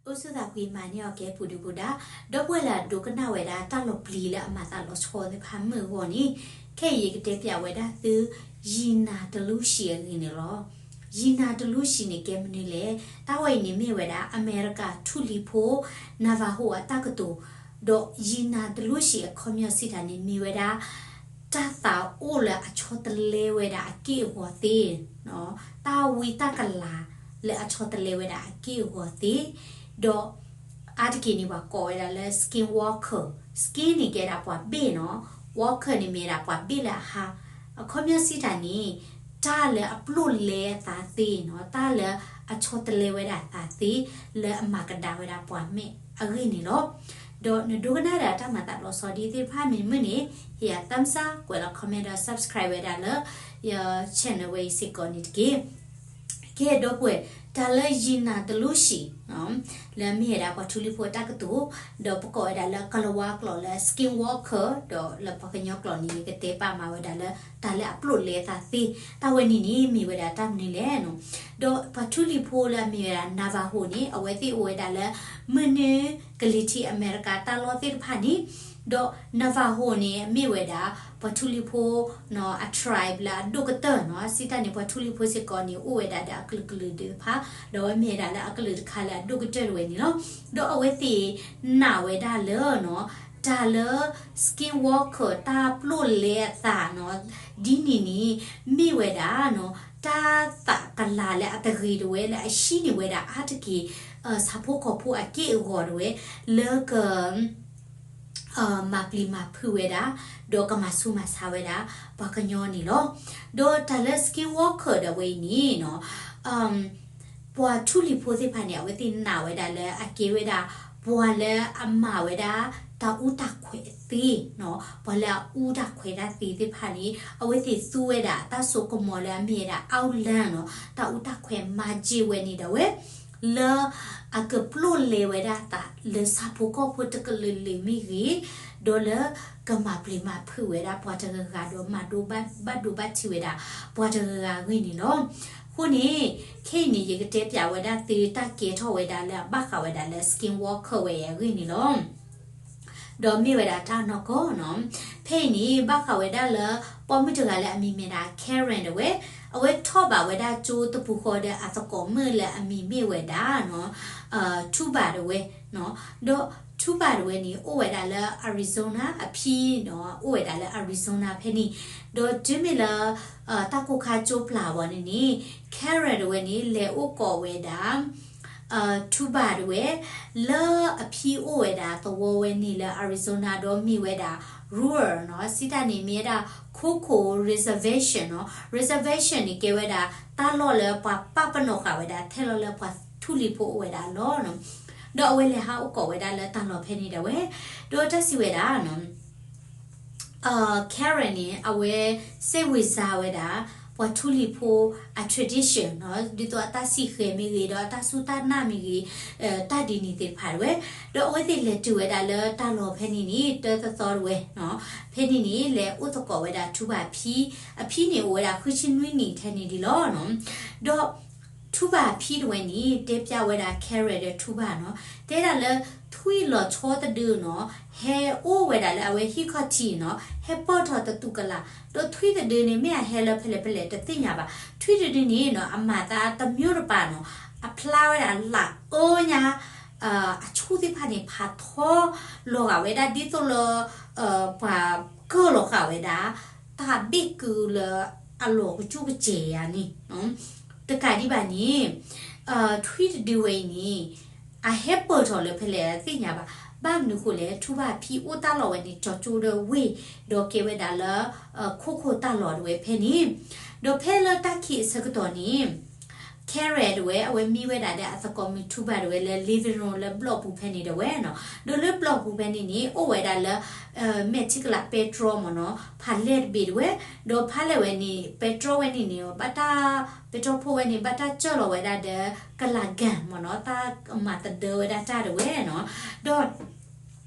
အိၣ်ဆူၣ်သးဖှံမၤန့ၢ်အီၤကဲပူၤဒုပူၤဒါ, ဒီပုၢ်ဝဲၢ်လၢအဒိကနၣ်ဝဲဒၣ်တၢ်လီၤပျံၤလၢအမၤသးလီၤဆီသ့ၣ်တဖၣ်မုၢ်အဂီၢ်န့ၣ်, ခဲအံၤယကတဲပၠးဝဲဒၣ်သု ယံနၤတလူၢ်ၡံးအဂ့ၢ်န့ၣ်လီၤ. ယံနၤတလူၢ်ၡံးန့ၣ်ကဲမနုၤလဲၣ်. တၢ်ဝဲအံၤန့ၣ်မ့ၢ်ဝဲဒၣ် အမဲရကၤထူလံၤဖိ Navajo အတၢ်ကတိၤ, ဒီးယံနၤတလူၢ်ၡံးအခီပညီစံးတၢ်န့ၣ်မ့ၢ်ဝဲဒၣ် တၢ်သးအိၣ်လၢအဆီတလဲဝဲဒၣ်အက့ၢ်အဂီၤသ့, တၢ်ဝံတၢ်ကလၤလၢအဆီတလဲဝဲဒၣ်အက့ၢ်အဂီၤသ့, ဒီးအါတက့ၢ်န့ၣ်ပှၤကိးဝဲဒၣ်လၢ skin walker, skin န့ၣ်ကဲဒၣ်ပှၤဘ့ၣ်နီၤ, walker န့ၣ်မ့ၢ်ဒၣ်ပှၤဘ့ၣ်လၢအဟါ, အခီပညီစံးတၢ်န့ၣ် တၢ်လၢအပျိၣ်လဲအသးသ့နီၤ, တၢ်လၢအဆီတလဲဝဲဒၣ်အသးသ့ လၢအမၤကဒါဝဲဒၣ်ပှၤမဲာ်အဂ့ၢ်န့ၣ်လီၤ. ဒီးနဒိကနၣ်ဒီးတၢ်မၤသးလီၤဆီဒ်သ့ၣ်တဖၣ်မ့ၢ်မုၢ်န့ၣ်, ဟ့ၣ်ယၤ thumbs up ကွဲးလီၤ comment ဒီး subscribe ဝဲဒၣ်လၢယ channel ဝဲအံၤစ့ၢ်ကီးန့ၣ်တက့ၢ်. ကဲဒီပုၢ်ဝဲၢ်, တၢ်လၢယံနၤတလူၢ်ၡံး လၢမ့ၢ်ဝဲဒၣ်ပှၤထူလံၤဖိအတၢ်ကတိၤ, ဒီးပကိးဝဲဒၣ်လၢကလၤဝါကျိာ်လၢ skin walker, ဒီးလၢပှၤကညီကျိာ်န့ၣ် ယကတဲပာ်မၤဝဲဒၣ်လၢ တၢ်လၢအပျိၣ်လဲအသးသ့, တၢ်ဝဲန့ၣ်န့ၣ် မ့ၢ်ဝဲဒၣ်တၢ်မနုၤလဲၣ်နီၤ. ဒီးပှၤထူလံၤဖိလၢအမ့ၢ်ဝဲဒၣ် Navajo န့ၣ် အဝဲသ့ၣ်အိၣ်ဝဲဒၣ်လၢ မုၢ်နုာ်ကလံၤထံးအမဲရကၤတၢ်လီၢ်သ့ၣ်တဖၣ်န့ၣ်, ဒီး Navajo န့ၣ် မ့ၢ်ဝဲဒၣ် ပှၤထူလံၤဖိ အ tribe လၢအဒိၣ်ကတၢၢ်နီၤ, စံးတၢ်န့ၣ် ပှၤထူလံၤဖိစ့ၢ်ကီးန့ၣ် အိၣ်ဝဲဒၣ်ဒီးအကလုာ်ကလုာ်သ့ၣ်တဖၣ်, ဒီးအဝဲမ့ၢ်ဝဲဒၣ်လၢအကလုာ်တခါလၢအဒိၣ်ကတၢၢ်တဝဲန့ၣ်လီၤ. ဒီးအဝဲသ့ၣ်နာ်ဝဲဒၣ်လၢနီၤ, တၢ်လၢ skin walker တၢ်ပျိၣ်လဲအသးနီၤ, ဒ်န့ၣ်န့ၣ် မ့ၢ်ဝဲဒၣ်နီၤ, တၢ်သးကလၤလၢအတဂ့ၤတဝဲ လၢအဟံးန့ၢ်ဝဲဒၣ်အါတက့ၢ် ဆၣ်ဖိကီၢ်ဖိအက့ၢ်အဂီၤတဝဲ လၢက မၤပျံၤမၤဖုးဝဲဒၣ်, ဒီးကမၤဆူးမၤဆါဝဲဒၣ် ပှၤကညီန့ၣ်လီၤ. ဒီးတၢ်လၢ skin walker ဒီးဝဲအံၤန့ၣ်နီၤ, ပှၤထူလံၤဖိသ့ၣ်တဖၣ်န့ၣ် အဝဲသ့ၣ်နာ်ဝဲဒၣ်လၢအကဲဝဲဒၣ် ပှၤလၢအမၤဝဲဒၣ် တၢ်အူတၢ်ခွဲးသ့နီၤ, ပှၤလၢအအူတၢ်ခွဲးတၢ်သ့သ့ၣ်တဖၣ်န့ၣ် အဝဲသ့ၣ်သူဝဲဒၣ်တၢ်စိကမီၤလၢအမ့ၢ်ဝဲဒၣ် outline နီၤ, တၢ်အူတၢ်ခွဲး magic ဝဲန့ၣ်ဒီးဝဲ လၢအကပျိၣ်လဲဝဲဒၣ်သးလၢဆၣ်ဖိကီၢ်ဖိတကလုာ်လုာ်မ့ၢ်ဂ့ၤ, ဒီးလၢကမၤပျံၤမၤဖုးဝဲဒၣ်ပှၤတဂၤဂၤ ဒီးမၤဒိဘၣ်ဒိဘၣ်ထံးဝဲဒၣ်ပှၤတဂၤဂၤအဂ့ၢ်န့ၣ်လီၤ. အဃိန့ၣ် ခဲအံၤန့ၣ် ယကတဲပၠးဝဲဒၣ်သုတၢ်ကဲထီၣ်ဝဲဒၣ်လၢအဘၣ်ဃးဝဲဒၣ်လၢ skin walker ဝဲအံၤအဂ့ၢ်န့ၣ်လီၤ. ဒီးမ့ၢ်ဝဲဒၣ်တၢ်နီၢ်ကီၢ်နီၤ. ဖဲအံၤန့ၣ် ဘၣ်ဃးဝဲဒၣ်လၢ ပိာ်မုၣ်တဂၤလၢအမံၤမ့ၢ်ဒၣ် Karen တဝဲ, အဝဲထီၣ်ဘၣ်ဝဲဒၣ်ကၠိတပူၤဃီဒီးအသကိးမုၣ်လၢအမံၤမ့ၢ်ဝဲဒၣ် Tuba တဝဲ, ဒီး Tuba တဝဲန့ၣ် အိၣ်ဝဲဒၣ်လၢ Arizona အဖံနီၤ, အိၣ်ဝဲဒၣ်လၢ Arizona ဖဲန့ၣ်, ဒီးတုၤမ့ၢ်လၢ တၢ်ကိၢ်ခါကၠိပျၢ်ဘၣ်န့ၣ်န့ၣ် Karen တဝဲန့ၣ် လဲၤအိၣ်ကိးဝဲဒၣ် Tuba တဝဲ လၢအဖံအိၣ်ဝဲဒၣ်သဝီဝဲန့ၣ်လၢ Arizona ဒီးမ့ၢ်ဝဲဒၣ် rural နီၤ, စံးတၢ်န့ၣ်မ့ၢ်ဝဲဒၣ် Coco Reservation နီၤ. Reservation န့ၣ်ကဲဝဲဒၣ် တၢ်လီၢ်လၢပှၤပာ်ပနီၣ်ဃာ်ဝဲဒၣ်ထဲလီၤလၢပှၤထူလံၤဖိအိၣ်ဝဲဒၣ်အလီၢ်နီၤ. ဒီးအဝဲလဲၤဟးအိၣ်ကိးဝဲဒၣ်လၢတၢ်လီၢ်ဖဲန့ၣ်ဒၣ်ဝဲ, ဒီးတၢ်စံးဝဲဒၣ် Karen န့ၣ် အဝဲစဲးဝံၤစါဝဲဒၣ် ပှၤထူလံၤဖိအ tradition နီၤ, ဒ်သိးအတၢ်စံၣ်ဃဲၤမ့ၢ်ဂ့ၤ ဒီးအတၢ်စူၢ်တၢ်နာ်မ့ၢ်ဂ့ၤ, တၢ်ဒ်န့ၣ်သ့ၣ်တဖၣ်တဝဲ, ဒီးအဝဲသ့ၣ်လဲၤတုၤဝဲဒၣ်လၢတၢ်လီၢ်ဖဲန့ၣ်န့ၣ် တၢတသီတဝဲ, ဖဲန့ၣ်န့ၣ် လဲၤအိၣ်သကိးဝဲဒၣ် Tuba အဖံ, အဖံန့ၣ် အိၣ်ဝဲဒၣ်ဃုဆံနွံနံၣ်ထဲန့ၣ်ဒ်လီၤနီၤ. ဒီး Tuba အဖံတဝဲန့ၣ် တဲပၠးဝဲဒၣ် Karen ဒီး Tuba နီၤ, တဲဒၣ်လၢ ထွံၣ်လီၤဆီတဒုနီၤ, ဟဲအိၣ်ဝဲဒၣ်လၢအဝဲဟံၣ်ခီၣ်ထံးနီၤ, ဟဲပၢၢ်ထီၣ်တတူၢ်ကလာ်, ဒီးထွံၣ်တဒုန့ၣ် မ့ၢ်အဟဲလၢဖဲလဲၣ်ဖဲလဲၣ်တသ့ၣ်ညါဘၣ်. ထွံၣ်တဒုန့ၣ်နီၤ အမၤသးတမံၤတပၤနီၤ, အဖျါဝဲဒၣ်လၢအၢညါ အဆူၣ်သ့ၣ်တဖၣ်န့ၣ် ဖးထီလီၤဂာ်ဝဲဒၣ်ဒ်သိးလၢ ပှၤကၢၢ်လီၤဃာ်ဝဲဒၣ် တၢ်ဘ့ၣ်ကုလၢအလီၤကစူၣ်ကစဲၤယၤန့ၣ်, တကးဒံးဘၣ်န့ၣ် ထွံၣ်တဒုဝဲအံၤန့ၣ် အဟဲပၢၢ်ထီၣ်လၢဖဲလဲၣ်သ့ၣ်ညါဘၣ်. ဘၣ်မနုၤဃိလဲၣ် Tuba အဖံအိၣ်တၢ်လီၢ်ဝဲန့ၣ် ကၠီၤကၠိဒီးဝ့ၢ်, ဒီးကဲဝဲဒၣ်လၢ Coco တၢ်လီၢ်တဝဲဖဲန့ၣ်, ဒီးဖဲလၢတၢ်ခံးအဆၢကတီၢ်န့ၣ် Karen တဝဲ အဝဲမံဝဲဒၣ်ဒီးအသကိးမုၣ် Tuba တဝဲလၢ living room လၢဘျီၣ်ပူၤဖဲန့ၣ်တဝဲနီၤ. ဒီးလၢဘျီၣ်ပူၤဖဲန့ၣ်န့ၣ် အိၣ်ဝဲဒၣ်လၢ မဲာ်ထံကလၤပဲတြီမ့ၢ်နီၤ, ဖးလဲၢ်တဘ့ၣ်တဝဲ, ဒီးဖးလဲၢ်ဝဲန့ၣ် ပဲတြီဝဲန့ၣ်န့ၣ် ဘၣ်တၢ် ပဲတြီဖိဝဲန့ၣ် ဘၣ်တၢ်စၢၢ်လီၤဝဲဒၣ်ဒီး ကလၤကၢ်မ့ၢ်နီၤ, တၢ်မၤသဒၢဝဲဒၣ်တၢ်တဝဲနီၤ. ဒီး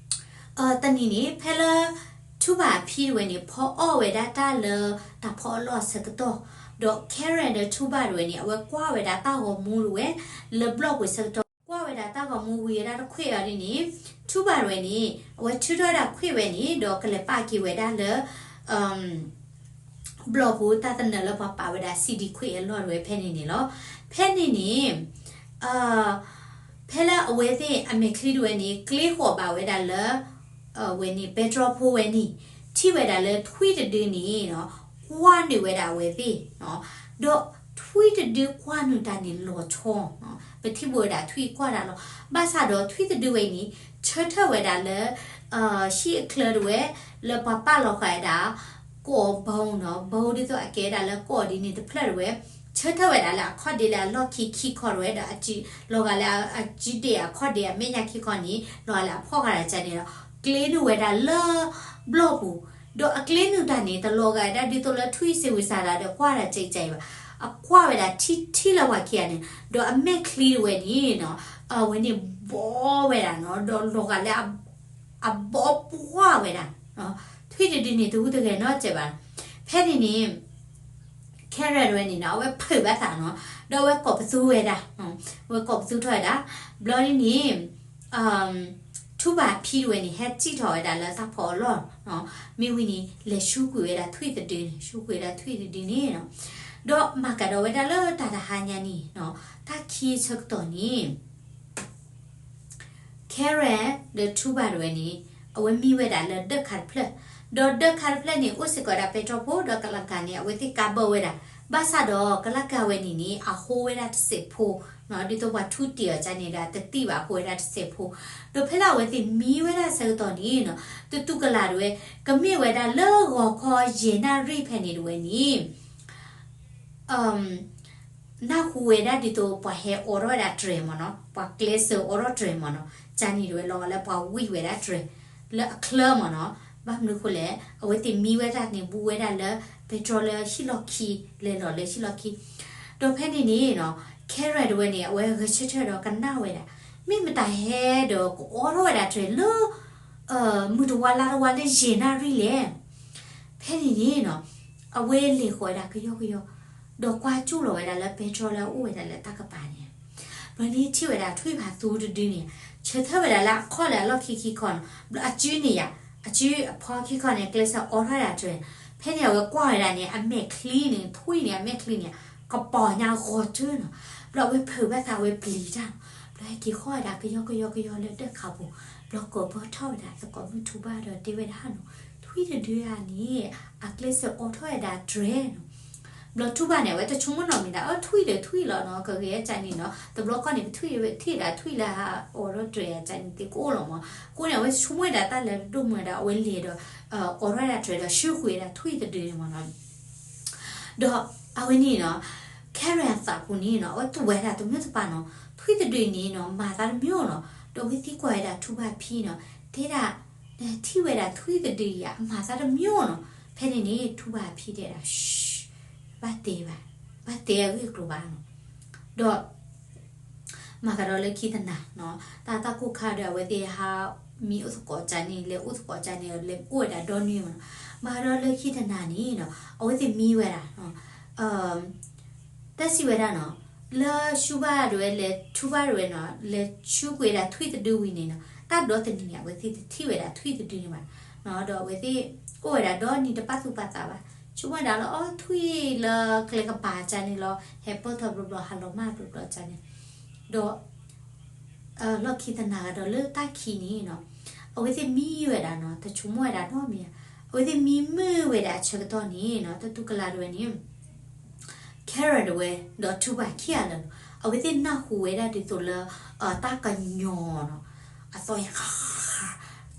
တနံၤန့ၣ် ဖဲလၢ Tuba အဖံတဝဲန့ၣ် ဖီအီၣ်ဝဲဒၣ်တၢ်လၢတၢ်ဖီအလီၢ်အဆၢကတီၢ်, ဒီး Karen ဒီး Tuba တဝဲန့ၣ် အဝဲကွၢ်ဝဲဒၣ်တၢ်ဂီၤမူတဝဲ လၢဘျီၣ်ပူၤဆၢကတီၢ် ကွၢ်ဝဲဒၣ်တၢ် တၢ်ဂီၤမူဝံၤဝဲဒၣ်တခွံာ်အီၤဒ်န့ၣ် ထူဘၣ်ဝဲန့ၣ် အဝဲထုးထီၣ်ဝဲဒၣ်ခွံာ်ဝဲန့ၣ် ဒီးကလဲၤပာ်က့ၤဝဲဒၣ်လၢ ဘျီၣ်ဖိတၢ်သနၢၣ်လၢပှၤပာ်ဝဲဒၣ် စီၣ်ဒံခွံာ်အလီၢ်တဝဲဖဲန့ၣ်န့ၣ်လီၤ. ဖဲန့ၣ်န့ၣ် ဖဲလၢအဝဲသ့ၣ်အမဲာ်ချံတဝဲန့ၣ် ကျ့ဃီၤဘၣ်ဝဲဒၣ်လၢ ဝဲန့ၣ် ပဲတြီဖိဝဲန့ၣ် ထံၣ်ဝဲဒၣ်လၢထွံၣ်တဒုန့ၣ် ကွၢ်နုာ်ဝဲဒၣ်အဝဲသ့ၣ်, ဒီးထွံၣ်တဒုကွၢ်နုာ်တၢ်န့ၣ်လီၤဆီ, ပထံၣ်ဘၣ်ဝဲဒၣ်ထွံၣ်ကွၢ်တၢ်လီၤ. ဘၣ်ဆၣ်ဒီးထွံၣ်တဒုဝဲန့ၣ် ဆၢထၢၣ်ဝဲဒၣ်လၢ ဟံၣ်အချၢတဝဲ လၢပှၤပာ်လီၤဃာ်ဝဲဒၣ် ကီးဘီနီၤ, ဘီဒ်သိးအကဲဒၣ်လၢကီးဒ်န့ၣ်တဖျၢၣ်တဝဲ ဆၢထၢၣ်ဝဲဒၣ်လၢအခီၣ်ဒ့လၢအလီၢ်ခံခံခီတဝဲဒီး လီၤဂာ်လၢအစုဒ့အခီၣ်ဒ့အမဲာ်ညါခံခီန့ၣ် လီၤဂာ်လၢအဖီၣ်ဃာ်တၢ်ကန့ၣ်ဒီး ကျ့နုာ်ဝဲဒၣ်လၢ ဘျီၣ်ပူၤ, ဒီးအကျ့နုာ်တၢ်န့ၣ် တလီၤဂာ်ဝဲဒၣ်ဒ်သိးလၢထွံၣ်စ့ဝံစးဒၣ်ဒီးကွၢ်တၢ်ကဲကဲအံၤဘၣ်, အကွၢ်ဝဲဒၣ်ထံထံလၢပှၤခံဂၤန့ၣ်, ဒီးအမဲာ်ချံတဝဲန့ၣ် အဝဲန့ၣ်ဘီဝဲဒၣ်နီၤ, ဒီးလီၤဂာ်လၢ အဘီပှၢ်ဝဲဒၣ်, ထွံၣ်တဒုန့ၣ်တဟူးတဂဲၤနီတစဲးဘၣ်. ဖဲန့ၣ်န့ၣ် Carrot တဝဲန့ၣ်နီၤ အဝဲဖုးဘၣ်သးနီၤ, ဒီးအဝဲကိးပသူဝဲဒၣ်, အဝဲကိးပသူထီၣ်ဝဲဒၣ်, ဘျီဒ်န့ၣ် ထူဘၣ်အဖံတဝဲန့ၣ် ဟဲစံၣ်ထီၣ်ဝဲဒၣ်လၢတၢ်ဖီအလီၢ်, မ့ၢ်ဝံၤန့ၣ် လဲၤဆူကွံာ်ဝဲဒၣ်ထွံၣ်တဒုန့ၣ်, ဆူကွံာ်ဝဲဒၣ်ထွံၣ်တဒုန့ၣ်နီၤ, ဒီးမၤကဒီးဝဲဒၣ်လၢတၢ်တဟါညါန့ၣ်နီၤ, တၢ်ခံဆၢကတီၢ်န့ၣ် Carrot ဒီးထူဘၣ်တဝဲန့ၣ် အဝဲမံဝဲဒၣ်လၢဒၢးခါတဖျၢၣ်, ဒီးဒၢးခါတဖျၢၣ်န့ၣ် အိၣ်စ့ၢ်ကီးဒၣ်ပဲတြီဖိဒီးကလၤကၤန့ၣ် အဝဲသ့ၣ်ကါဘၢဝဲဒၣ်, ဘၣ်ဆၣ်ဒီးကလၤကၤဝဲန့ၣ်န့ၣ် အဟိဝဲဒၣ်တစဲးဖိ, ဒ်သိးပှၤထူတ့ၢ်အီၤကန့ၣ်ဒီး တသံၣ်ဘၣ် အဟိဝဲဒၣ်တစဲးဖိ, ဒီးဖဲလၢအဝဲသ့ၣ်မံဝဲဒၣ်ဆၢကတီၢ်န့ၣ်နီၤ, တတူၢ်ကလာ်တဝဲ ကမ့ၢ်ဝဲဒၣ်လၢဂီၤခီယဲၢ်နၣ်ရံၣ်ဖဲန့ၣ်တဝဲန့ၣ် နၢ်ဟူဝဲဒၣ်ဒ်သိးပှၤဟဲအိးထီၣ်ဝဲဒၣ်တြဲၤမ့ၢ်နီၤ, ပှၤကျဲးစၢးအိးထီၣ်တြဲၤမ့ၢ်နီၤ, ကန့ၣ်တဝဲလီၤဂာ်လၢပှၤဝံၣ်ဝဲဒၣ်တြဲၤ လၢအချၢမ့ၢ်နီၤ, ဘၣ်မနုၤဃိလဲၣ် အဝဲသ့ၣ်မံဝဲဒၣ်န့ၣ် ဘူးဝဲဒၣ်လၢ ပဲတြီလၢဟံၣ်လီၢ်ခံ, လဲၤလီၤလၢဟံၣ်လီၢ်ခံ, ဒီးဖဲန့ၣ်န့ၣ်နီၤ, Carrot တဝဲန့ၣ် အဝဲဂဲၤဆၢထၢၣ်ဒီးကနၣ်ဝဲဒၣ်, မ့ၢ်မတၤဟဲဒီးကအိးထီၣ်ဝဲဒၣ်တြဲၤလၢ မုၢ်တဝါလါတဝါလၢယဲၢ်နၣ်ရံၣ်လဲၣ် ဖဲန့ၣ်န့ၣ်နီၤ, အဝဲလဲၤဃီၤဝဲဒၣ်ကယီကယီ, ဒီးကွၢ်ကၠူၣ်လီၤဝဲဒၣ်လၢပဲတြီလၢအအိၣ်ဝဲဒၣ်လၢတၢ်ကပၤန့ၣ်, ဘျီန့ၣ်ထံၣ်ဝဲဒၣ်ထွံၣ်ဖးသူတဒုန့ၣ်, ဆၢထၢၣ်ဝဲဒၣ်လၢအခီၣ်လၢအလီၢ်ခံခံခီနီၤ, ဘျီအစုန့ၣ်ယၤ, အစုအဖီခံခီန့ၣ် ကျဲးစၢးအိးထီၣ်ဝဲဒၣ်တြဲၤ, ဖဲန့ၣ်အဝဲကွၢ်ဝဲဒၣ်န့ၣ် အမဲာ်ချံန့ၣ် ထွံၣ်န့ၣ် အမဲာ်ချံန့ၣ် ကပီၤညါဂီၤတုၤနီၤ, ဘျီအဝဲဖုးဘၣ်သးဝဲပျံၤတၢ်နီၤ, ဘျီဟဲက့ၤဃီၣ်ဝဲဒၣ်ကယီကယီကယီလၢဒၢးခးပူၤ, ဘျီကိးဘၢထီၣ်ဝဲဒၣ်သကိးမုၣ်ထူဘၣ်ဒီး တဲဝဲဒၣ်နီၤ, ထွံၣ်တဒုဧါန့ၣ် အကျဲးစၢးအိးထီၣ်ဝဲဒၣ်တြဲၤနီၤ, ဘျီထူဘၣ်န့ၣ် အဝဲတဆိကမိၣ်နီတမံၤဒၣ်, အထွံၣ်ဒီးထွံၣ်လီၤနီၤ, ကဂ့ၤကန့ၣ်နီၤ, တဘျီဃီန့ၣ် ပထွံၣ်ဝဲထံၣ်ဒၣ်ထွံၣ်လၢဟးအိးထီၣ်တြဲၤအကန့ၣ်သ့ၣ်ကအိၣ်လီၤမး, အဃိန့ၣ် အဝဲဆိကမိၣ်ဝဲဒၣ်တၢ်လၢဒိၣ်မးဒီး အဝဲလဲၤဒီး အိးထီၣ်ဝဲဒၣ်တြဲၤဒီး ဆှၢဃုာ်ဝဲဒၣ်ထွံၣ်တဒုန့ၣ်မးနီၤ ဒီးအဝဲန့ၣ်နီၤ, Carrot အသးပူၤန့ၣ်နီၤ အဝဲတူၢ်ဝဲဒၣ်တမုာ်တပၤနီၤ, ထွံၣ်တဒုန့ၣ်နီၤ မၤသးတမံၤနီၤ, ဒီးအဝဲသံကွၢ်ဝဲဒၣ်ထူဘၣ်ဖံနီၤ, တဲဒၣ်, နထံၣ်ဝဲဒၣ်ထွံၣ်တဒုယၤ အမၤသးတမံၤနီၤ, ဖဲန့ၣ်န့ၣ် ထူဘၣ်ဖံတဲဒၣ်, ဘၣ်တဲဘၣ်, ဘၣ်တဲအဂ့ၢ်အကျိၤဘၣ်နီၤ, ဒီး မၤကဒီးလၢခံတနၤနီၤ, တၢ်တၢ်ကိၢ်ခါဒီး အဝဲသ့ၣ်ဟးမံအိၣ်သကိးကန့ၣ် လဲၤအိၣ်သကိးကန့ၣ် လဲၤအိၣ်ဝဲဒၣ်ဒီနွံမးနီၤ, မၤကဒီးလၢခံတနၤန့ၣ်နီၤ အဝဲသ့ၣ်မံဝဲဒၣ် တၢ်စံးဝဲဒၣ်နီၤ, လၢဆူဘၣ်ဒဝဲလဲၤထူဘၣ်ဒဝဲနီၤ လဲၤဆူကွံာ်ဒၣ်ထွံၣ်တဒုဝံၤန့ၣ်နီၤ တၢ်ဒီတနံၤန့ၣ် အဝဲသ့ၣ်တထံၣ်ဝဲဒၣ်ထွံၣ်တဒုန့ၣ်ဘၣ်, ဒီးအဝဲသ့ၣ် အိၣ်ဝဲဒၣ်ဒီနံၤတပာ်သူၣ်ပာ်သးဘၣ်, ဆိကမိၣ်ဝဲဒၣ်လၢအီထွံၣ်လၢကျဲကပၤကန့ၣ်လီၤ ဟဲပၢၢ်ထီၣ်ဘျီဘျီ ဟးလီၤမၢ်ဘျီဘျီကန့ၣ်, ဒီး လီၢ်ခံတနၤကဒီးလၢတၢ်ခံန့ၣ်နီၤ, အဝဲသ့ၣ်မံဝဲဒၣ်နီၤ တဆိကမိၣ်ဝဲဒၣ်နီတမံၤ, အဝဲသ့ၣ်မံမုာ်ဝဲဒၣ်အဆၢကတီၢ်န့ၣ်နီၤ တတူၢ်ကလာ်ဒဝဲန့ၣ် Carrot ဒဝဲ ဒီးထူဘၣ်ခံဂၤလၢာ်နီၤ အဝဲသ့ၣ်နၢ်ဟူဝဲဒၣ်ဒ်သိးလၢ တၢ်ကညီၤနီၤ, အသီၣ်ညါ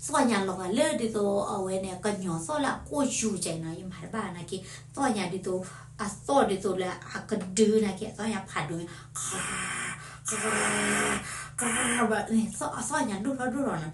သီၣ်ညါလီၤဂာ်လၢဒ်သိးအဝဲန့ၣ် ကညီၤသီၣ်လၢအကိၣ်ယူၤကဲနီၤ ယမၤတဘၣ်နာ်က့, သီၣ်ညါဒ်သိး အသီၣ်ဒ်သိးလၢအကဒုနာ်က့ အသီၣ်ညါဖးဒိၣ်ညါ အသီၣ်ညါဒိၣ်ထီၣ်ဒိၣ်ထီၣ်န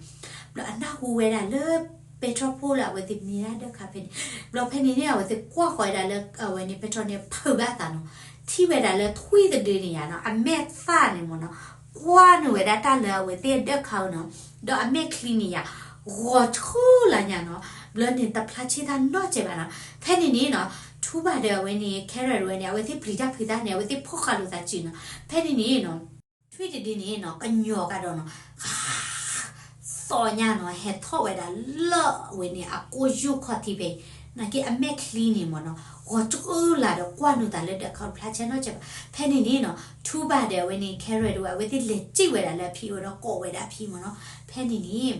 ီၤ, ဘျီအနၢ်ဟူဝဲဒၣ်လၢ ပဲတြီဖိလၢအဝဲသ့ၣ်မံဒၣ်ဒၢးခးဖဲန့ၣ်, ဘျီဖဲန့ၣ်န့ၣ် အဝဲသ့ၣ်ကွၢ်ဃီၤဝဲဒၣ်လၢအဝဲန့ၣ် ပဲတြီန့ၣ် ဖုးဘၣ်သးနီၤ, ထံၣ်ဝဲဒၣ်လၢထွံၣ်တဒုန့ၣ်ယၤနီၤ အမဲာ်သၣ်န့ၣ်မ့ၢ်နီၤ, ကွၢ်နုာ်ဝဲဒၣ်တၢ်လၢအဝဲသ့ၣ်ဒၢးခးအီၤနီၤ, ဒီးအမဲာ်ချံန့ၣ်ယၤ ဂီၤထူလၢညါနီၤ, ဘျီန့ၣ်တဖျါဆ့တၢ်နီတစဲးဘၣ်နီၤ, ဖဲန့ၣ်န့ၣ်နီၤ ထူဘၣ်ဒီးအဝဲန့ၣ် Carrot ဒဝဲန့ၣ် အဝဲသ့ၣ်ပျံၤတၢ်ဖုးတၢ်န့ၣ် အဝဲသ့ၣ်ဖီၣ်ဃာ်လိာ်သးစုနီၤ, ဖဲန့ၣ်န့ၣ်နီၤ ထွံၣ်တဒုန့ၣ်နီၤ ကညီၤကဒီးနီၤ, သီညါနီၤ ဟဲထီၣ်ဝဲဒၣ်လၢအဝဲန့ၣ် အကိၢ်ယိၣ်ခီၣ်ထံးဖဲအံၤ, နာ်က့အမဲာ်ချံန့ၣ်မ့ၢ်နီၤ ဂီၤတကုလၢ်ဒီးကွၢ်နုာ်သးလၢဒၢးခီၣ်ဖျါဆဲနီၢ်ကဲးဘၣ်. ဖဲန့ၣ်န့ၣ်နီၤ ထူဘၣ်ဒီးအဝဲန့ၣ် Karen တဝဲ အဝဲသ့ၣ်လဲၤစံၣ်ဝဲဒၣ်လၢအဖံအိၣ်ဒီးကိးဝဲဒၣ်အဖံမ့ၢ်နီၤ. ဖဲန့ၣ်န့ၣ်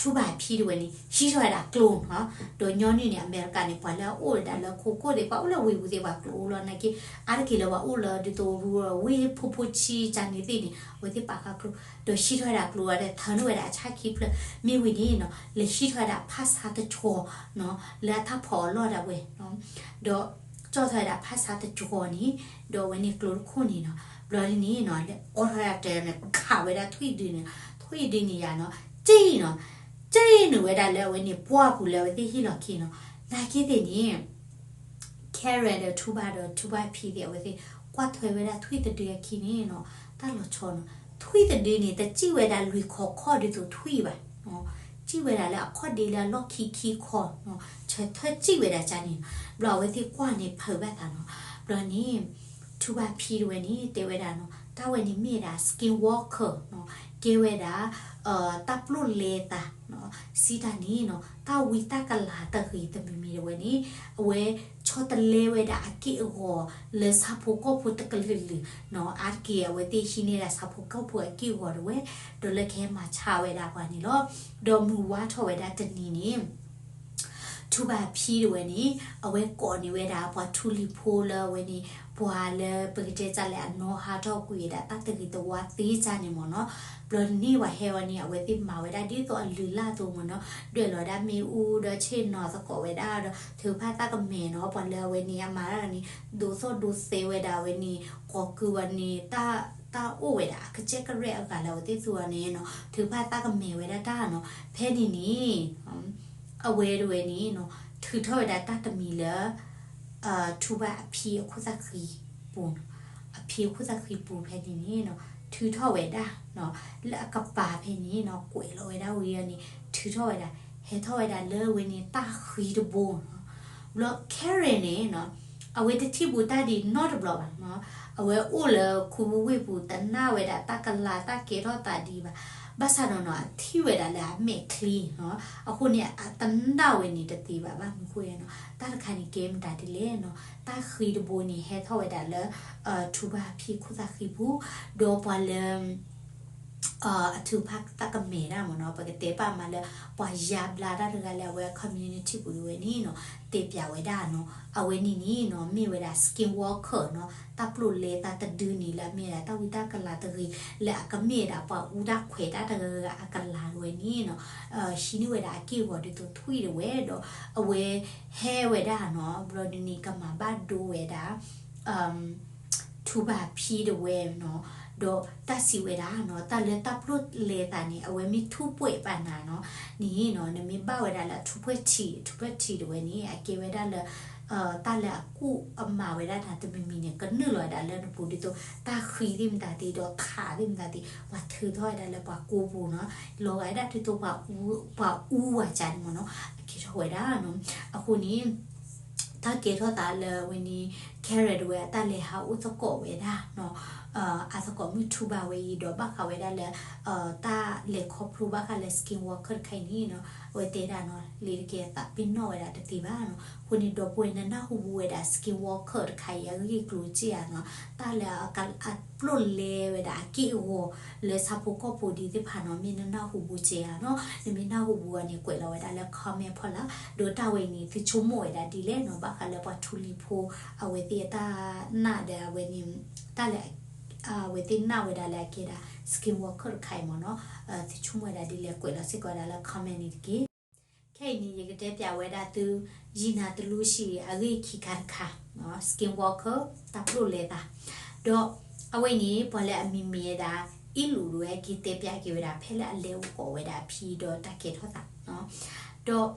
ထူဘၣ်အဖံတဝဲန့ၣ် ဟံးထီၣ်ဝဲဒၣ်ကျိနီၤ, ဒီးညီနုၢ်န့ၣ် အမဲရကၤန့ၣ် ပှၤလၢအအိၣ်ဝဲဒၣ်လၢခိခိၣ်သ့ၣ် ပှၤအိၣ်လၢဝ့ၢ်ပူၤသ့ၣ် ပှၤကျိအိၣ်လီၤ နာ်က့ အါတက့ၢ်လၢပှၤအိၣ်လၢဒ်သိးရူဝ့ၢ်ဖိဖိဆံး ကန့ၣ်သ့ၣ်န့ၣ် အဝဲသ့ၣ်ပာ်ဃာ်ကျိ, ဒီးဟံးထီၣ်ဝဲဒၣ်ကျိဒီး ထၢနုာ်ဝဲဒၣ်အဆၣ်ခံဖျၢၣ်, မ့ၢ်ဝံၤန့ၣ်နီၤ လဲၤဟံးထီၣ်ဝဲဒၣ်ဖၣ်ဆါတကီၤနီၤ လၢအတၢ်ဖီၣ်အလီၢ်ဒၣ်ဝဲ, ဒီးကၠီၣ်ထီၣ်ဝဲဒၣ်ဖၣ်ဆါတကီၤန့ၣ်, ဒီးအဝဲန့ၣ်ကျိတခိၣ်န့ၣ်နီၤ ဘျီဒ်န့ၣ်နီၤ လဲၤအိးထီၣ်ဝဲဒၣ်တဲန့ၣ် ခးဝဲဒၣ်ထွံၣ်ဒုန့ၣ်, ထွံၣ်ဒုန့ၣ်ယါနီၤ စံၣ်နီၤ စံၣ်နုာ်ဝဲဒၣ်လၢအဝဲန့ၣ် ပှၢ်ပူၤလၢအဝဲသ့ၣ်ဟံၣ်လီၢ်ခံနီၤ, နာ်က့သ့ၣ်န့ၣ် Karen ဒီးထူဘၣ်ဒီးထူဘၣ်ဖံသ့ၣ် အဝဲသ့ၣ်ကွၢ်ထွဲဝဲဒၣ်ထွံၣ်တဒုအခံန့ၣ်နီၤ, တၢ်လီၤဆီနီၤ, ထွံၣ်တဒုန့ၣ် တစံၣ်ဝဲဒၣ်လွံၢ်ခီခီၣ်ဒ်သိးထွံၣ်ဘၣ်, စံၣ်ဝဲဒၣ်လၢအခီၣ်ဒ့လၢအလီၢ်ခံခံခီနီၤ, ဆၢထၢၣ်စံၣ်ဝဲဒၣ်ကန့ၣ်, ဘျီအဝဲသ့ၣ်ကွၢ်န့ၣ်ဖုးဘၣ်သးနီၤ, ဘျီန့ၣ် ထူဘၣ်ဖံတဝဲန့ၣ် တဲဝဲဒၣ်နီၤ တၢ်ဝဲန့ၣ်မ့ၢ်ဝဲဒၣ် skin walker နီၤ, ကဲဝဲဒၣ် တၢ်ပျိၣ်လဲသးနီၤ, စံးတၢ်န့ၣ်နီၤ တၢ်ဝံတၢ်ကလၤတဂ့ၤတမံၤမံၤတဝဲန့ၣ် အဝဲဆီတလဲဝဲဒၣ်အက့ၢ်အဂီၤလၢဆၣ်ဖိကီၢ်ဖိတကလုာ်လုာ်နီၤ, အါတက့ၢ်အဝဲသ့ၣ်ဟံးန့ၢ်ဒၣ်ဆၣ်ဖိကီၢ်ဖိအက့ၢ်အဂီၤတဝဲ, ဒီးလၢကဟဲမၤဆါဝဲဒၣ်ပှၤန့ၣ်လီၤ. ဒီးမုၢ်ဝါထီၣ်ဝဲဒၣ်တနံၤန့ၣ် ထူဘၣ်ဖံတဝဲန့ၣ် အဝဲကိးန့ၢ်ဝဲဒၣ်ပှၤထူလံၤဖိလၢအဝဲန့ၣ် ပှၤလၢပကတဲတၢ်လဲၣ် အနီၢ်ဟါထီၣ်ကွံာ်ဝဲဒၣ်တၢ်တဂ့ၤတဝါသ့တၢ်န့ၣ်မ့ၢ်နီၤ, ဘျီန့ၣ်ပှၤဟဲဝဲန့ၣ် အဝဲသ့ၣ်မၤဝဲဒၣ်ဒ်သိးအလုၢ်အလၢ်အသိးမ့ၢ်နီၤ, ဒွဲၣ်လီၤဒၣ်မ့ၣ်အူဒီးဆ့ၣ်နီၤသကိးဝဲဒၣ်ဒီး ထုးဖးသးကမဲာ်နီၤ, ပှၤလၢအဝဲန့ၣ် အမၤတၢ်န့ၣ် ဒိးသီၣ်ဒိးသဲဝဲဒၣ်အဝဲန့ၣ် ကိးကုဝဲန့ၣ် တၢ်အိၣ်ဝဲဒၣ်အကစၢ်ကရဲၣ်အဂၤလၢအဝဲသ့ၣ်သူအီၤန့ၣ်နီၤ, ထုးဖးသးကမဲာ်ဝဲဒၣ်တၢ်နီၤ, ဖဲန့ၣ်န့ၣ် အဝဲတဝဲန့ၣ်နီၤ ထုးထီၣ်ဝဲဒၣ်တၢ်တမံၤလၢ ထူဘၣ်အဖံအခိၣ်သၣ်ဃံပူၤနီၤ, အဖံအခိၣ်သၣ်ဃံပူၤဖဲန့ၣ်န့ၣ်နီၤ ထုးထီၣ်ဝဲဒၣ်နီၤ, လၢအကပၤဖဲန့ၣ်နီၤ ကွဲးလီၤဝဲဒၣ်ဝံၤအီၤန့ၣ် ထုးထီၣ်ဝဲဒၣ် ဟဲထီၣ်ဝဲဒၣ်လၢဝဲန့ၣ်တၢ်ဃံတဘိနီၤ, ဘျီ Karen န့ၣ်နီၤ အဝဲတထံၣ်ဘူးတၢ်ဒ်နီတဘျီဘၣ်နီၤ, အဝဲအိၣ်လၢခူဝ့ၢ်ပူၤ တနာ်ဝဲဒၣ်တၢ်ကလၤတၢ်ကဲထီၣ်သးဒံးဘၣ်, ဘၣ်ဆၣ်ဒီးနီၤ အထံၣ်ဝဲဒၣ်လၢအမဲာ်ချံနီၤ, အဃိန့ၣ် အတနာ်ဝဲန့ၣ်တသ့ဘၣ်, ဘၣ်မနုၤဃိနီၤ တၢ်တခါန့ၣ်ကဲမတၤဒ်လဲၣ်နီၤ, တၢ်ဃံတဘိန့ၣ် ဟဲထီၣ်ဝဲဒၣ်လၢ ထူဘၣ်ဖံခိၣ်သၣ်ဃံပူၤ, ဒီးပှၤလၢ အထုးဖးသးကမဲာ်ဒၣ်မ့ၢ်နီၤ, ပကတဲပာ်မးလၢ ပှၤယါဘျါတၢ်တဂၤလၢအဝဲ community ပူၤတဝဲန့ၣ်နီၤ တဲပျးဝဲဒၣ်နီၤ, အဝဲန့ၣ်န့ၣ်နီၤ မ့ၢ်ဝဲဒၣ် skin walker နီၤ, တၢ်ပျိၣ်လဲသးတဒုန့ၣ် လၢအမ့ၢ်ဒၣ်တၢ်ဝံတၢ်ကလၤတဂ့ၤ လၢအကမ့ၢ်ဒၣ်ပှၤအူတၢ်ခွဲးတၢ်တဂၤဂၤအကလၤတဝဲန့ၣ်နီၤ, ဟံးန့ၢ်ဝဲဒၣ်အက့ၢ်အဂီၤဒ်သိးထွံၣ်တဝဲဒီး အဝဲဟဲဝဲဒၣ်နီၤ, ဘျီဒ်န့ၣ် ကမၤဘၣ်ဒိဝဲဒၣ် ထူဘၣ်ဖံတဝဲနီၤ, ဒီးတၢ်စံးဝဲဒၣ်နီၤ, တၢ်လၢတၢ်ပျိၣ်လဲသးန့ၣ် အဝဲမ့ၢ်ထူၣ်ပှဲၤပာ်နၤနီၤ, န့ၣ်နီၤ နမ့ၢ်ဘၣ်ဝဲဒၣ်လၢအထူၣ်ပှဲၤထံး, အထူၣ်ပှဲၤထံးတဝဲန့ၣ် အကဲဝဲဒၣ်လၢ တၢ်လၢအကူၣ်အမၤဝဲဒၣ်နၤတမံၤမံၤန့ၣ် ကနုာ်လီၤဝဲဒၣ်လၢနပူၤဒ်သိး တၢ်ဃံသ့ၣ်မတၤသ့ၣ် ဒီးခးသ့ၣ်မတၤသ့ၣ် ပှၤထုးထီၣ်ဝဲဒၣ်လၢပှၤကူပူၤနီၤ, လီၤဂာ်ဝဲဒၣ်ဒ်သိး ပှၤအူဝၤကၢန့ၣ်မ့ၢ်နီၤ, အကဲထီၣ်ဝဲဒၣ်နီၤ, အဃိန့ၣ် တၢ်ကဲထီၣ်သးလၢဝဲန့ၣ် Karen တဝဲအတၢ်လဲၤဟးအိၣ်သကိးဝဲဒၣ်နီၤ, အသကိးမုၣ်ထူဘၣ်ဝဲအံၤဒီးဘၣ်ဃးဝဲဒၣ်လၢ တၢ်လဲၤခီဖျိဘၣ်ဃးလၢ skin walker တခါအံၤန့ၣ်နီၤ, အဝဲတဲဒၣ်နီၤ လ့ၤတကဲသးပ့ၤနီၣ်ဝဲဒၣ်တသ့ဘၣ်နီၤ, အဃိန့ၣ် ဒီပုၢ်ဝဲၢ်နနၢ်ဟူဘူးဝဲဒၣ် skin walker တခါအံၤ အဂ့ၢ်ကျိၤစ့ၢ်ဧါနီၤ, တၢ်လၢအပျိၣ်လဲဝဲဒၣ်အက့ၢ်အဂီၤ လၢဆၣ်ဖိကီၢ်ဖိဒ်သ့ၣ်တဖၣ်နီၤ, မ့ၢ်နနၢ်ဟူဘူးစ့ၢ်ဧါနီၤ, နမ့ၢ်နၢ်ဟူဘူးအီၤန့ၣ် ကွဲးလီၤဝဲဒၣ်လၢ comment ဖီလာ်, ဒီးတၢ်ဝဲအံၤန့ၣ် သုဆိကမိၣ်ဝဲဒၣ်ဒ်လဲၣ်နီၤ, ဘၣ်ဃးလၢပှၤထူလံၤဖိ အဝဲသ့ၣ်အတၢ်နာ်ဒီးအဝဲန့ၣ် တၢ်လၢ အဝဲသ့ၣ်နာ်ဝဲဒၣ်လၢအကဲဒၣ် skin walker တခါအံၤမ့ၢ်နီၤ, သုဆိကမိၣ်ဝဲဒၣ်ဒ်လဲၣ် ကွဲးလီၤစ့ၢ်ကီးဝဲဒၣ်လၢ comment န့ၣ်တက့ၢ်. ခဲအံၤန့ၣ် ယကတဲပျးဝဲဒၣ်သု ယံာ်နၤတလူရှံ အဂ့ၢ်ခံခါတခါ, skin walker တၢ်ပျိၣ်လဲသး, ဒီးအဝဲအံၤန့ၣ် ပှၤလၢအမံၤမ့ၢ်ဝဲဒၣ် အ့လိာ်တဝဲ က့ၤတဲပျးက့ၤဝဲဒၣ် ဖဲလၢအလဲၤအိၣ်ကိးဝဲဒၣ်အဖံဒီးတၢ်ကဲထီၣ်သး,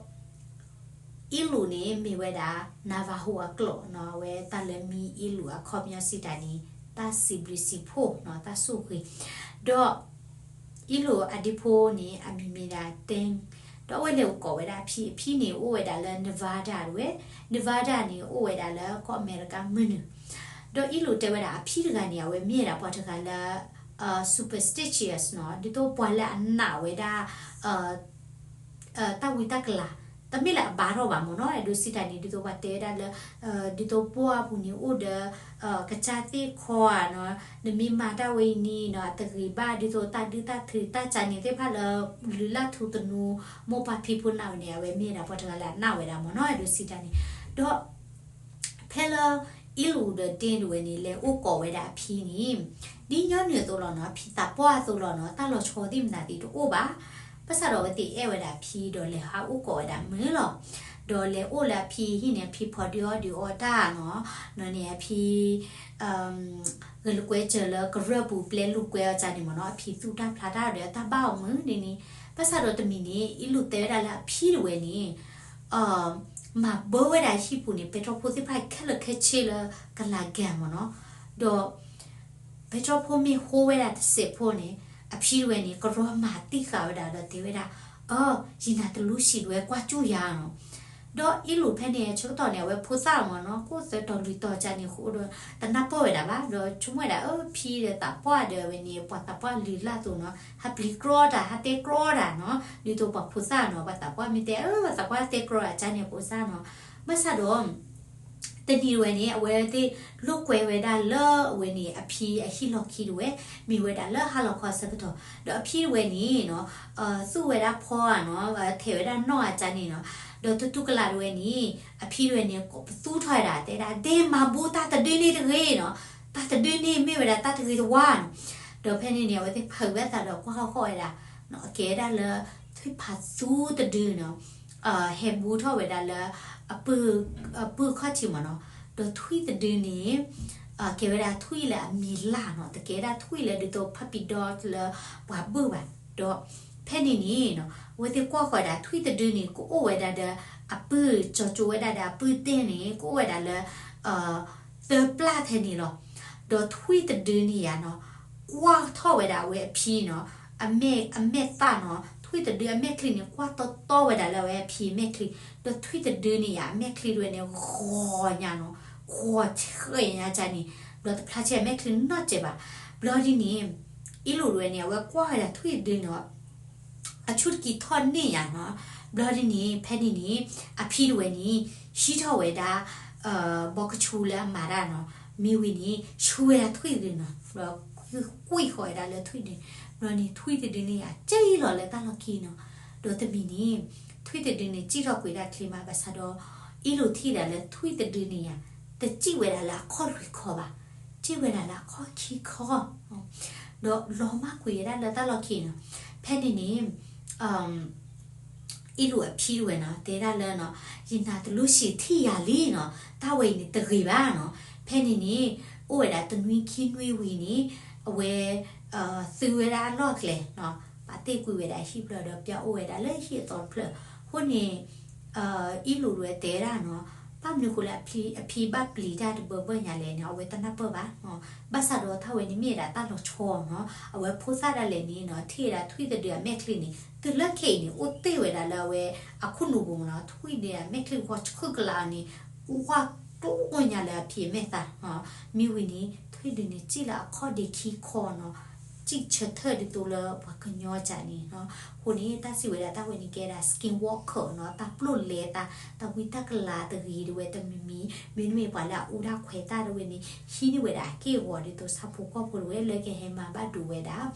ဒီး အ့လိာ်န့ၣ် မ့ၢ်ဝဲဒၣ် Navajo အကျိာ်နီၤ, အဝဲတၢ်လၢမံၤအ့လိာ်အခီပညီစံးတၢ်န့ၣ် တၢ်စံးဘျုးစံးဖှိၣ်နီၤ, တၢ်ဆိၣ်ဂ့ၤ, ဒီး အ့လိာ်အဒ့ဖိန့ၣ် အမံၤမ့ၢ်ဒၣ် Teng, ဒီးအဝဲလဲၤအိၣ်ကိးဝဲဒၣ်အဖံ, အဖံန့ၣ် အိၣ်ဝဲဒၣ်လၢ Nevada တဝဲ, Nevada န့ၣ် အိၣ်ဝဲဒၣ်လၢကီၢ်အမဲရကၤမုၢ်နုာ်, ဒီးအ့လိာ်တဲဝဲဒၣ်အဖံတဂၤန့ၣ် အဝဲမ့ၢ်ဝဲဒၣ်ပှၤတဂၤလၢ superstitious နီၤ, ဒ်သိးပှၤလၢအနာ်ဝဲဒၣ် တၢ်ဝံတၢ်ကလၤ, တမ့ၢ်လၢအဘါထီၣ်ဘၣ်မ့ၢ်နီၤ, အဲၣ်ဒိးစံးတၢ်န့ၣ် ဒ်သိးပှၤတဲဝဲဒၣ်လၢ ဒ်သိးပှၢ်ပူၤန့ၣ်အိၣ်ဒီး ကစၢ်သ့ၣ်ခီဧါနီၤ, နမ့ၢ်မၤတၢ်ဝဲအံၤန့ၣ်နီၤ အတဂ့ၤဘၣ် ဒ်သိးတၢ်ဒုၣ်တၢ်ထုးတၢ်ကန့ၣ်သ့ၣ်တဖၣ်လၢ လုၢ်လၢ်ထူသနူ မိၢ်ပၢ်ဖံဖုနာ်ဝဲန့ၣ် အဝဲမ့ၢ်ဒၣ်ပှၤတဂၤလၢအနာ်ဝဲဒၣ်မ့ၢ်နီၤ, အဲၣ်ဒိးစံးတၢ်န့ၣ်, ဒီး ဖဲလၢ အ့လိာ်ဒီးတ့ၢ်တဝဲန့ၣ် လဲၤအိၣ်ကိးဝဲဒၣ်အဖံန့ၣ် ဒ်ညီနုၢ်အသိးလီၤနီၤ, အဖံသးပှၢ်အသိးလီၤနီၤ, တၢ်လီၤဆီသ့ၣ်မနုၤသ့ၣ်တအိၣ်ဘၣ်. ဘၣ်ဆၣ်ဒီးအဝဲသ့ၣ်အဲၣ်ဝဲဒၣ်အဖံဒီးလဲၤဟးအိၣ်ကိးဝဲဒၣ်မုာ်လီၤ. ဒီးလဲၤအိၣ်လၢအဖံဟံၣ်န့ၣ် အဖံဖီဒုးအီၣ်ဒုးအီတၢ်နီၤ, နီၤန့ၣ်အဖံ ဂဲၤလိာ်ကွဲစၢၤလၢကရၢၢ်ပူၤပျဲလိာ်ကွဲအီၤကန့ၣ်မ့ၢ်နီၤ, အဖံသူၣ်တၢ်ဖျါတၢ်ဒီးတၢ်ဘၣ်အီၤမုာ်ဒ်န့ၣ်. ဘၣ်ဆၣ်ဒီးတမံၤန့ၣ် အ့လိာ်တဲဝဲဒၣ်လၢအဖံတဝဲန့ၣ် မၤဘၢဝဲဒၣ်ဟံၣ်ပူၤန့ၣ် ပဲတြီဖိသ့ၣ်တဖၣ်ခဲလၢာ်ခဲဆ့လၢကလၤကၤမ့ၢ်နီၤ, ဒီး ပဲတြီဖိမ့ၢ်ဟိဝဲဒၣ်တစဲးဖိန့ၣ် အဖံတဝဲန့ၣ် ကရီမၤတံၢ်ဃာ်ဝဲဒၣ်ဒီးတဲဝဲဒၣ်, အၢ ယနၤတလူၤဆံးတဝဲကွၢ်ကၠူၣ်ယၤနီၤ. ဒီးအ့လိာ်ဖဲန့ၣ်အဆၢကတီၢ်န့ၣ် အဝဲဖိသၣ်မ့ၢ်နီၤ ကိၣ်သၢတီၤလွံၢ်တီၤကန့ၣ်အဃိဒီး တနၢ်ပၢၢ်ဝဲဒၣ်ဘၣ်, ဒီးဆိကမိၣ်ဝဲဒၣ် အၢ ဖံဒီးသးပှၢ်ဒီးဝဲန့ၣ် ပှၤသးပှၢ်လုၢ်လၢ်အသိးနီၤ ဟးပျံၤကြီတၢ် ဟးတဲကြီတၢ်နီၤ, ဒ်သိးပှၤဖိသၣ်နီၤ ပှၤသးပှၢ်မ့ၢ်တဲ အၢ ပှၤသးပှၢ်တဲကြီတၢ် ကန့ၣ်ဖိသၣ်နီၤ. ဘၣ်ဆၣ်ဒီး တနံၤတဝဲန့ၣ် အဝဲသ့ၣ်လိာ်ကွဲဝဲဒၣ်လၢအဝဲန့ၣ် အဖံအဟံၣ်လီၢ်ခံတဝဲ မ့ၢ်ဝဲဒၣ်လၢဟါလီၤခီအဆၢကတီၢ်, ဒီးအဖံတဝဲန့ၣ်နီၤ သူၣ်ဝဲဒၣ်ဖီဧါနီၤ ထဲးဝဲဒၣ်နီၣ်ဧါကန့ၣ်နီၤ, ဒီးတတူၢ်ကလာ်တဝဲန့ၣ် အဖံတဝဲန့ၣ် ကိးပသူထီၣ်ဝဲဒၣ် တဲဒၣ် ဒ့မၤဘူတၢ်တဒုန့ၣ်တဂ့ၤနီၤ, တၢ်တဒုန့ၣ်မ့ၢ်ဝဲဒၣ်တၢ်တဂ့ၤတဝါနီၤ. ဒီးဖဲန့ၣ်န့ၣ် အဝဲသ့ၣ်ဖုးဘၣ်သးဒီးကွၢ်ဃီဃီဝဲဒၣ် ကဲဝဲဒၣ်လၢ ထွံၣ်ဖးသူတဒုနီၤ ဟဲဘူးထီၣ်ဝဲဒၣ်လၢ အပုၢ်အခီၣ်ထံးမ့ၢ်နီၤ, ဒီးထွံၣ်တဒုန့ၣ် ကဲဝဲဒၣ်ထွံၣ်လၢအမံၤလၢ်နီၤ, တကဲဒၣ်ထွံၣ်လၢဒ်သိး puppy dog လၢပှၤဘုၣ်ဘၣ်. ဒီးဖဲန့ၣ်န့ၣ်နီၤ အဝဲသ့ၣ်ကွၢ်ဃီဒၣ်ထွံၣ်တဒုန့ၣ် ကအိၣ်ဝဲဒၣ်ဒီးအပုၢ် ကၠီၤကၠိဝဲဒၣ်ဒီးအပုၢ်တ့ၢ်န့ၣ် ကအိၣ်ဝဲဒၣ်လၢ သၢပျၢ်ထဲန့ၣ်လီၤ. ဒီးထွံၣ်တဒုန့ၣ်ယါနီၤ ကွၢ်ထီၣ်ဝဲဒၣ်အဝဲအဖံနီၤ အမဲာ် အမဲာ်သၣ်နီၤ, ထွံၣ်တဒုအမဲာ်ချံန့ၣ် ကွၢ်တီတီဝဲဒၣ်လၢအဝဲအဖံအမဲာ်ချံ, ဒီးထွံၣ်တဒုန့ၣ်ယါ အမဲာ်ချံတဝဲန့ၣ် ဂီၤညါနီၤ, ဂီၤဆှဲးညါကန့ၣ်, ဒီးတဖျါဆဲးအမဲာ်ချံနီတစဲးဘၣ်. ဘျီဒ်န့ၣ် အ့လိာ်တဝဲန့ၣ် အဝဲကွၢ်ဝဲဒၣ်ထွံၣ်တဒုန့ၣ် အဆူၣ်တကံထီၣ်န့ၢ်ယါနီၤ. ဘျီဒ်န့ၣ် ဖဲန့ၣ်န့ၣ် အဖံတဝဲန့ၣ် ဟံးထီၣ်ဝဲဒၣ် ဘီကဆူလၢအမၤတၢ်နီၤ, မ့ၢ်ဝံၤန့ၣ် ဆူဝဲဒၣ်ထွံၣ်တဒုနီၤ, ဒီးကွံာ်ဃီဝဲဒၣ်လၢထွံၣ်တဒု, ဘျီန့ၣ် ထွံၣ်တဒုန့ၣ်ယါ ကဲလီၤလၢတၢ်လီၢ်ခံနီၤ. ဒီးတမံၤန့ၣ် ထွံၣ်တဒုန့ၣ် စံၣ်ထီၣ်ကွံာ်ဒၣ်ချ့မး ဘၣ်ဆၣ်ဒီး အ့လိာ်ထံၣ်ဒၣ်လၢထွံၣ်တဒုန့ၣ်ယါ တစံၣ်ဝဲဒၣ်လၢအခီၣ်လွံၢ်ခီဘၣ်, စံၣ်ဝဲဒၣ်လၢအခီၣ်ခံခီ ဒီးလီၤမၢ်ကွံာ်ဝဲဒၣ်လၢတၢ်လီၢ်ခံနီၤ. ဖဲန့ၣ်န့ၣ် အ့လိာ်အဖံတဝဲနီၤ တဲဒၣ်လၢနီၤ ယနၤတလူၤဆံးထံၣ်ယၤလံနီၤ, တၢ်ဝဲအံၤန့ၣ်တဂ့ၤဘၣ်နီၤ. ဖဲန့ၣ်န့ၣ် အိၣ်ဝဲဒၣ်တနွံခံနွံဝံၤန့ၣ် အဝဲ သုဝဲဒၣ်အလီၢ်အကျဲနီၤ, ပာ်တ့ၢ်ကွံာ်ဝဲဒၣ်ဟံၣ်ဘျီဒီး ပျၢ်အိၣ်ဝဲဒၣ်လၢဟံၣ်အသီတဖျၢၣ်. အဃိန့ၣ် အ့လိာ်တဝဲတဲဒၣ်နီၤ, ဘၣ်မနုၤဃိလၢအဖံဘၣ်ပျံၤတၢ်တဘၢဘၢညါလဲၣ်န့ၣ် အဝဲတနၢ်ပၢၢ်ဘၣ်. ဘၣ်ဆၣ်ဒီးတၢ်ဝဲန့ၣ်မ့ၢ်ဒၣ်တၢ်လီၤဆီနီၤ, အဝဲဖိသၣ်ဒၣ်လဲာ်န့ၣ်နီၤ ထံၣ်ဝဲဒၣ်ထွံၣ်တဒုအမဲာ်ချံန့ၣ် တုၤလၢခဲအံၤန့ၣ် အိၣ်တ့ၢ်ဝဲဒၣ်လၢအဝဲအခိၣ်နူာ်ပူၤမ့ၢ်နီၤ, ထွံၣ်ဒုအမဲာ်ချံဂီၤဆှုၣ်ကလာ်အီၤန့ၣ် ဝါကျိညါလၢအဖံအမဲာ်သၣ်နီၤ. မ့ၢ်ဝံၤန့ၣ် ထွံၣ်ဒုန့ၣ် စံၣ်လၢအခီၣ်ဒ့ခံခီနီၤ, စံၣ်ဆၢထၢၣ်ဒ်သိးလၢပှၤကညီကန့ၣ်နီၤ. အဃိန့ၣ် တၢ်စံးဝဲဒၣ်တၢ်ဝဲန့ၣ်ကဲဒၣ် skin walker နီၤ, တၢ်ပျိၢ်လဲတၢ်, တၢ်ဝံတၢ်ကလၤတဂ့ၤတဝဲတမံၤမံၤ, မ့တမ့ၢ်ပှၤလၢအအူတၢ်ခွဲးတၢ်တဝဲန့ၣ် ဟံးန့ၢ်ဝဲဒၣ်အက့ၢ်အဂီၤဒ်သိးဆၣ်ဖိကီၢ်ဖိတဝဲ လၢကဟဲမၤဘၣ်ဒိဝဲဒၣ်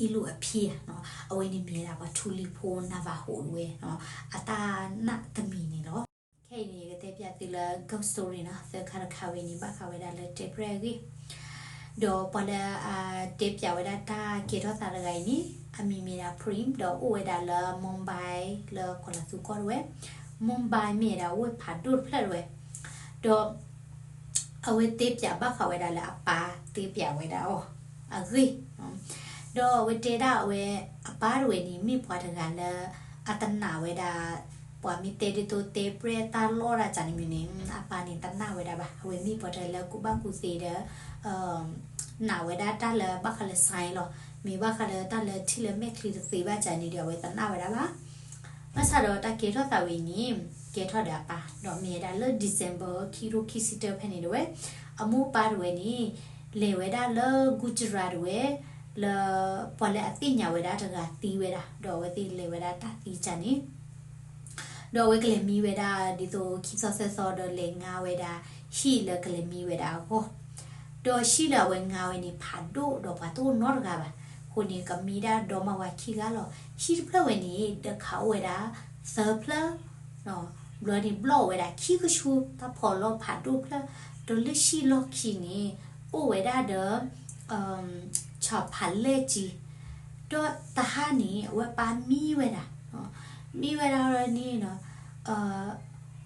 အ့လိာ်အဖံနီၤ, အဝဲန့ၣ်မ့ၢ်ဝဲဒၣ်ပှၤထူလံၤဖိ Navajo တဝဲနီၤ, အတၢ်နာ်တမံၤန့ၣ်လီၤ. ခဲအံၤန့ၣ် ယကတဲပၠးသုလၢ ghost story နီၤ, သၢခါတခါဝဲန့ၣ် ဘၣ်ဃးဝဲဒၣ်လၢတဲပြဲၢ်အဂ့ၢ်, ဒီးပှၤလၢအတဲပၠးဝဲဒၣ်တၢ်ကဲထီၣ်သးတဂၤအံၤန့ၣ် အမံၤမ့ၢ်ဒၣ် Prim ဒီးအိၣ်ဝဲဒၣ်လၢ Mumbai လၢကီၢ်လၤသူကီၢ်တဝဲ, Mumbai မ့ၢ်ဒၣ်ဝ့ၢ်ဖးဒိၣ်တဖျၢၣ်တဝဲ, ဒီး အဝဲတဲပၠးဘၣ်ဃးဝဲဒၣ်လၢအပၢ်တဲပၠးဝဲဒၣ်အီၤအဂ့ၢ်, ဒီးအဝဲတဲဒၣ်အဝဲ အပၢ်တဝဲန့ၣ် မ့ၢ်ပှၤတဂၤလၢ အတနာ်ဝဲဒၣ် ပှၤမ့ၢ်တဲဒ်သိးတဲပြဲၢ်တၢ်လီၢ်တၢ်ကန့ၣ်မ့ၢ်န့ၣ် အပၢ်န့ၣ်တနာ်ဝဲဒၣ်ဘၣ်. အဝဲမ့ၢ်ပှၤတဂၤလၢကူၣ်ဘၣ်ကူၣ်သ့ဒီး နာ်ဝဲဒၣ်တၢ်လၢဘၣ်ဃးလၢ sign လီၤ. မ့ၢ်ဘၣ်ဃးလၢတၢ်လၢထံၣ်လၢမဲာ်ချံတသ့ဘၣ်ကန့ၣ်ဒီး အဝဲတနာ်ဝဲဒၣ်ဘၣ်. ဘၣ်ဆၣ်ဒီးတၢ်ကဲထီၣ်သးဝဲအံၤန့ၣ် ကဲထီၣ်ဒီးအပၢ် ဒီးမ့ၢ်ဝဲဒၣ်လၢ December ခံကထိခံဆံတၢဖဲန့ၣ်တဝဲ, အမိၢ်ပၢ်တဝဲန့ၣ် လဲၤဝဲဒၣ်လၢ Gujarat တဝဲ လၢ ပှၤလၢအသ့ၣ်ညါဝဲဒၣ်တဂၤသံဝဲဒၣ် ဒီးအဝဲသ့ၣ်လဲၤဝဲဒၣ်တၢ်သံကၢ်န့ၣ် ဒီးအဝဲကလဲၤမံဝဲဒၣ် ဒ်သိးခံသီသၢသီဒီးလဲၤငါဝဲဒၣ် ဟံၣ်လၢကလဲၤမံဝဲဒၣ်အဂီၢ်, ဒီးဟံၣ်လၢအဝဲငါဝဲန့ၣ် ဖးဒိၣ်ဒီးပှၤတအိၣ်နီတဂၤဘၣ်. အဃိန့ၣ် ကမံဒၣ်ဒီမါဝၤခံဂၤလီၤ. ဟံၣ်တဖျၢၣ်ဝဲန့ၣ် ဒၢးခးအိၣ်ဝဲဒၣ်သၢဖျၢၣ် ဘျီန့ၣ် ဘျီၣ်ဝဲဒၣ်ခံကဆူ တၢ်ဖီၣ်လီၢ်ဖးဒိၣ်ဖျၢၣ်, ဒီးလၢဟံၣ်လီၢ်ခံန့ၣ် အိၣ်ဝဲဒၣ်ဒီး ဆၣ်ဖးလဲၢ်ကံ, ဒီးတဟါန့ၣ် အဝဲပၢ်မံဝဲဒၣ်, မံဝဲဒၣ်န့ၣ်နီၤ တၢ်သီၣ်, အ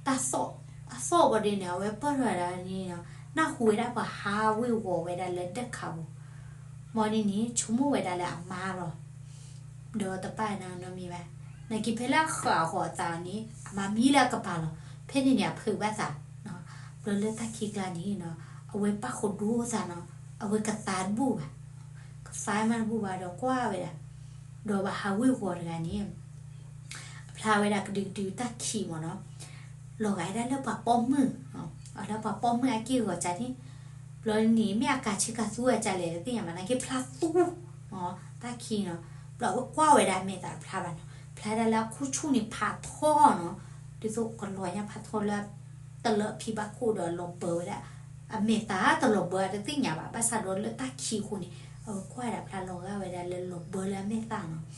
သီၣ်ဘၣ်ဒ်န့ၣ် အဝဲပၢၢ်ထီၣ်ဝဲဒၣ်န့ၣ်နီၤ နၢ်ဟူဝဲဒၣ်ပှၤဟးဝ့ၤဝီၤဝဲဒၣ်လၢဒၢးခးပူၤ, မ်န့ၣ်န့ၣ် ဆိကမိၣ်ဝဲဒၣ်လၢအမါလီၤ. ဒီးတပာ်နၤနီတမံၤဘၣ်. နာ်က့ဖဲလၢအဃၣ်အဃီၤအသးန့ၣ် အမါမံလၢအကပၤလီၤ. ဖဲန့ၣ်န့ၣ် အဖုးဘၣ်သး, ဘျီလၢတၢ်ခံးကျါန့ၣ်နီၤ အဝဲပၣ်ဃိဒိသးနီၤ အဝဲကသါတဘူၣ်ဘၣ်, ကသါမးတဘူၣ်ဘၣ်ဒီးကွၢ်ဝဲဒၣ်, ဒီးပှၤဟးဝ့ၤဝီၤတဂၤန့ၣ် အဖျါဝဲဒၣ်ကဒုကဒုတၢ်ခံးမ့ၢ်နီၤ, လီၤဂာ်ဝဲဒၣ်လၢပှၤပိာ်မုၣ်, လၢပှၤပိာ်မုၣ်အက့ၢ်အဂီၤကၢ်န့ၣ်, ဘျီန့ၣ် မ့ၢ်အကၤဆ့ကၤသူအကၢ်လဲၣ်တသ့ၣ်ညါဘၣ် နာ်က့ဖျါသူ တၢ်ခံးနီၤ, ဘျီအဝဲကွၢ်ဝဲဒၣ်အမဲာ်သးတဖျါဘၣ်နီၤ, ဖျါဒၣ်လၢအခိၣ်ဆူၣ်န့ၣ်ဖးထီနီၤ, ဒ်သိးကလီၤညါဖးထီလၢ တလၢအဖံဘၣ်ခိၣ်ဒီးလီၤဘၢဝဲဒၣ်, အမဲာ်သးတလီၤဘၢအတသ့ၣ်ညါဘၣ်, ဘၣ်ဆၣ်ဒီးလၢတၢ်ခံးအဃိန့ၣ် အဝဲကွၢ်ဒၣ်ဖျါလီၤဂာ်ဝဲဒၣ်လၢလီၤဘၢလၢအမဲာ်သးနီၤ,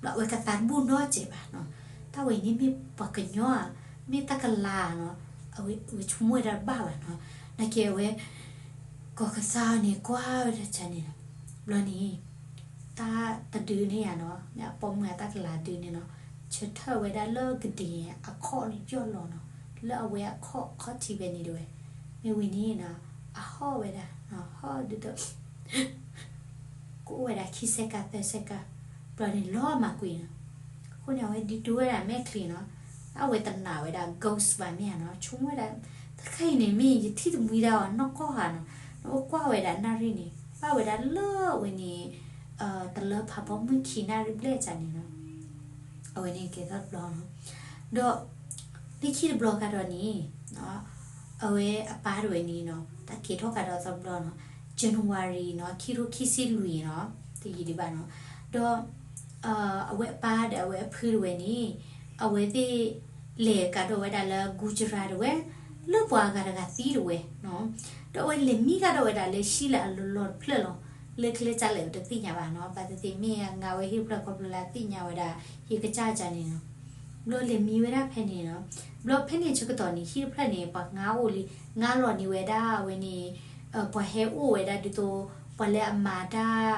ဘျီအဝဲကသါတဘူၣ်နီတစဲးဘၣ်နီၤ, တၢ်ဝဲန့ၣ်မ့ၢ်ပှၤကညီဧါ, မ့ၢ်တၢ်ကလၤနီၤ, အဝဲဆိကမိၣ်ဝဲဒၣ်တဘၣ်ဘၣ်နီၤ, နာ်က့အဝဲ ကီၢ်ကသါန့ၣ်ကွၢ်ဝဲဒၣ်ကၢ်န့ၣ်နီၤ, ဘျီန့ၣ် တၢ်တဒုန့ၣ်ယါနီၤ, မ့ၢ်အပိာ်မုၣ်အတၢ်ကလၤဒုန့ၣ်နီၤ, ဆၢထၢၣ်ဝဲဒၣ်လၢကဒ့အခီၣ်န့ၣ်ယီၢ်လီၤနီၤ, လၢအဝဲအခီၣ်ခီၣ်ထံးဖဲန့ၣ်တဝဲ, မ့ၢ်ဝံၤန့ၣ်နီၤ, အဟီၣ်ဝဲဒၣ်, ဟီၣ်ဒုဒီး ကအိၣ်ဝဲဒၣ်ခံဆဲကၤသၢဆဲကၤ, ဘျီန့ၣ်လီၤမၢ်ကွံာ်နီၤ, အဃိန့ၣ် အဝဲဒ်ဒိဝဲဒၣ်မဲာ်ချံနီၤ, အဝဲတနာ်ဝဲဒၣ် ghost ဘၣ်မ့ၢ်ဧါနီၤ, ဆိကမိၣ်ဝဲဒၣ် တခါအံၤန့ၣ် မ့ၢ်ယထံၣ်တမှံဒၣ်အီၤနီၢ်ကီၢ်ဧါနီၤ, နအိၣ်ကွၢ်ဝဲဒၣ်နၣ်ရံၣ်န့ၣ် ဘၣ်ဝဲဒၣ်လၢအဝဲန့ၣ် တလၢဖးဖီမုၢ်ခံနၣ်ရံၣ်ဘျဲၣ်ကၢ်န့ၣ်နီၤ, အဝဲန့ၣ်ကဲထီၣ်တဘျီနီၤ, ဒီး လၢခံတဘျီကဒီးန့ၣ် အဝဲအပၢ်တဝဲန့ၣ်နီၤ, တၢ်ကဲထီၣ်ကဒီးသီတဘျီနီၤ, January နီၤ, ခံထိခံဆံလွံၢ်နီၤ, တယံာ်ဒံးဘၣ်နီၤ, ဒီး အဝဲအပၢ်ဒီးအဝဲအဖုတဝဲန့ၣ် အဝဲသ့ၣ်လဲၤကဒီးဝဲဒၣ်လၢ Gujarat တဝဲ လၢပှၤဂၤတဂၤသံတဝဲနီၤ, ဒီးအဝဲလဲၤမံကဒီးဝဲဒၣ်လၢဟံၣ်လၢအလီၤလီၤတဖျၢၣ်လီၤ, လၢကျဲကၢ်လဲၣ်တသ့ၣ်ညါဘၣ်နီၤ, ဘၣ်သ့ၣ်သ့ၣ်မ့ၢ်အငါဝဲဟံၣ်တဖျၢၣ်ခီဖျိလၢအသ့ၣ်ညါဝဲဒၣ် ဟံၣ်ကစၢ်ကၢ်န့ၣ်နီၤ, ဘျီလဲၤမံဝဲဒၣ်ဖဲန့ၣ်နီၤ, ဘျီဖဲန့ၣ်ဆၢကတီၢ်န့ၣ် ဟံၣ်တဖျၢၣ်န့ၣ် ပှၤငါအိၣ်လံ, ငါလီၤန့ၢ်ဝဲဒၣ်အဝဲန့ၣ် ပှၤဟဲအိၣ်ဝဲဒၣ်ဒ်သိး ပှၤလၢအမၤတၢ်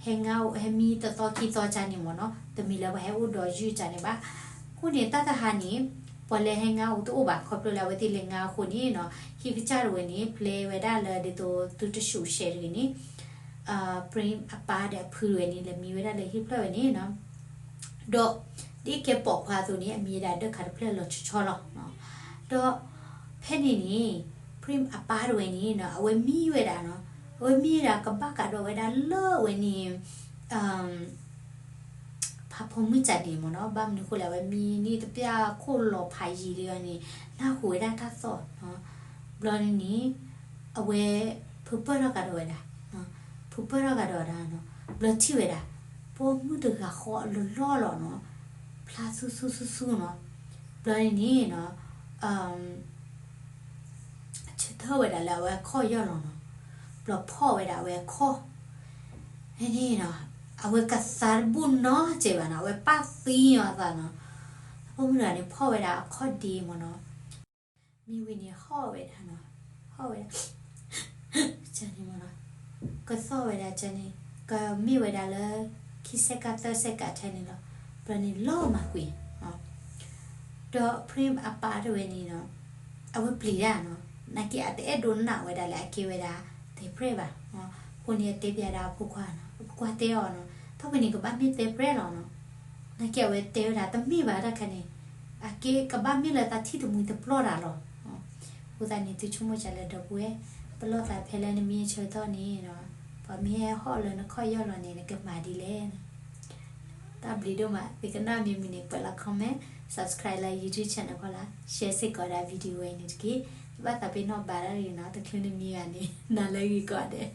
ဟဲငါအိၣ် ဟဲမံတသီခံသီကၢ်န့ၣ်မ့ၢ်နီၤ, တမ့ၢ်လၢပှၤဟဲအိၣ်ဒီးယုၢ်ကၢ်န့ၣ်ဘၣ်, အဃိန့ၣ် တၢ်တဟါန့ၣ် ပှၤလၢဟဲငါအိၣ်တအိၣ်ဘၣ် ခီဖျိလၢအဝဲသ့ၣ်လဲၤငါအဃိန့ၣ်နီၤ, ဟံၣ်ကစၢ်တဝဲန့ၣ် ပျဲဝဲဒၣ်လၢဒ်သိးသုတဆူၣ်ရှဲတဂ့ၤန့ၣ် Prem အပၢ်ဒီးအဖုတဝဲန့ၣ် လဲၤမံဝဲဒၣ်လၢဟံၣ်တဖျၢၣ်ဝဲန့ၣ်နီၤ, ဒီး ဒ်ကဲပိာ်ခွါအသိးန့ၣ် အမံၤဝဲဒၣ်ဒၢးခးတဖျၢၣ်လီၤဆီဆီလီၤ, ဒီး ဖဲန့ၣ်န့ၣ် Prem အပၢ်တဝဲန့ၣ်နီၤ အဝဲမံဝဲဒၣ်နီၤ, အဝဲမံဝဲဒၣ်ကဘၣ်ကးဒီးဝဲဒၣ်လၢအဝဲန့ၣ် ဖးဖီမုၢ်ကၢ်န့ၣ်မ့ၢ်နီၤ, ဘၣ်မနုၤအဃိလဲၣ် အဝဲမံန့ၢ်တပျၢ်ခိၣ်လီၤဖးယံာ်လံအီၤန့ၣ် နၢ်ဟူဝဲဒၣ်တၢ်သီၣ်နီၤ, ဘျီန့ၣ်န့ၣ် အဝဲ ဖုပၢၢ်ထီၣ်ကဒီးဝဲဒၣ်, ဖုပၢၢ်ထီၣ်ကဒီးဝဲဒၣ်နီၤ, ဘျီထံၣ်ဝဲဒၣ် ပိာ်မုၣ်တဂၤဃီအလီၢ်လီၢ်လီၤနီၤ, ဖျါဆူၣ်ဆူၣ်ဆူၣ်ဆူၣ်နီၤ, ဘျီန့ၣ်န့ၣ်နီၤ ဆၢထၢၣ်ဝဲဒၣ်လၢအဝဲအခီၣ်ယီၢ်လီၤနီၤ, ဘျီဖီၣ်ဝဲဒၣ်အဝဲအခီၣ်, ဖဲန့ၣ်နီၤ အဝဲကသါတဘူၣ်နီတစဲးဘၣ်နီၤ, အဝဲပၣ်သံအီၤအသးနီၤ, ပိာ်မုၣ်တဂၤန့ၣ် ဖီၣ်ဝဲဒၣ်အခီၣ်ဒ့မ့ၢ်နီၤ, မ့ၢ်ဝံၤန့ၣ်ဟီၣ်ဝဲဒၣ်နီၤ, ဟီၣ်ဝဲဒၣ် ကၢ်န့ၣ်မ့ၢ်နီၤ, ကသီၣ်ဝဲဒၣ်ကၢ်န့ၣ် ကမ့ၢ်ဝဲဒၣ်လၢ ခံဆဲကၤသၢဆဲကၤထဲန့ၣ်လီၤ, ဘျီန့ၣ်လီၤမၢ်ကွံာ် ဒီး Prem အပၢ်တဝဲန့ၣ်နီၤ အဝဲပျံၤတၢ်နီၤ, နာ်က့အတအဲၣ်ဒိးနာ်ဝဲဒၣ်လၢအကဲဝဲဒၣ် သဲးပြဲၢ်ဘၣ်, အဃိန့ၣ်အတဲပျးဒၣ်အဖိခွါနီၤ, အဖိခွါတဲအီၤနီၤ တၢ်ဝဲန့ၣ်ကဘၣ်မ့ၢ်သဲးပြဲၢ်လီၤနီၤ, နာ်က့အဝဲတဲဝဲဒၣ်တမ့ၢ်ဘၣ်တၢ်ခါန့ၣ်, အကဲကဘၣ်မ့ၢ်လၢသးထံၣ်တမှံတပျီၢ်တၢ်လီၤ, အဃိသတးန့ၣ် သုဆိကမိၣ်စၢၤလၢဒီပုၢ်ဝဲၢ် ပလီၢ်သးဖဲလၢနမံအဆၢကတီၢ်န့ၣ်နီၤ, ပှၤမ့ၢ်ဟဲဟီၣ်လၢနခီၣ်ယီၢ်လီၤန့ၣ် နကမၤဒ်လဲၣ် တၢ်ဘျုးဒိၣ်မး, သုကနၣ်မံမုာ်န့ၣ် ပှဲၤလီၤ comment, subscribe လၢ YouTube channel ဖီလာ်, share စ့ၢ်ကီးဒၣ် video ဝဲန့ၣ်တက့ၢ်. ဘၣ်သးပ့ၤနီၣ်ဘၣ်တၢ်တဂ့ၤနီၤ, တချုးနမံဘၣ်န့ၣ် နၤလၢဂ့ၤကိးဂၤဒဲး.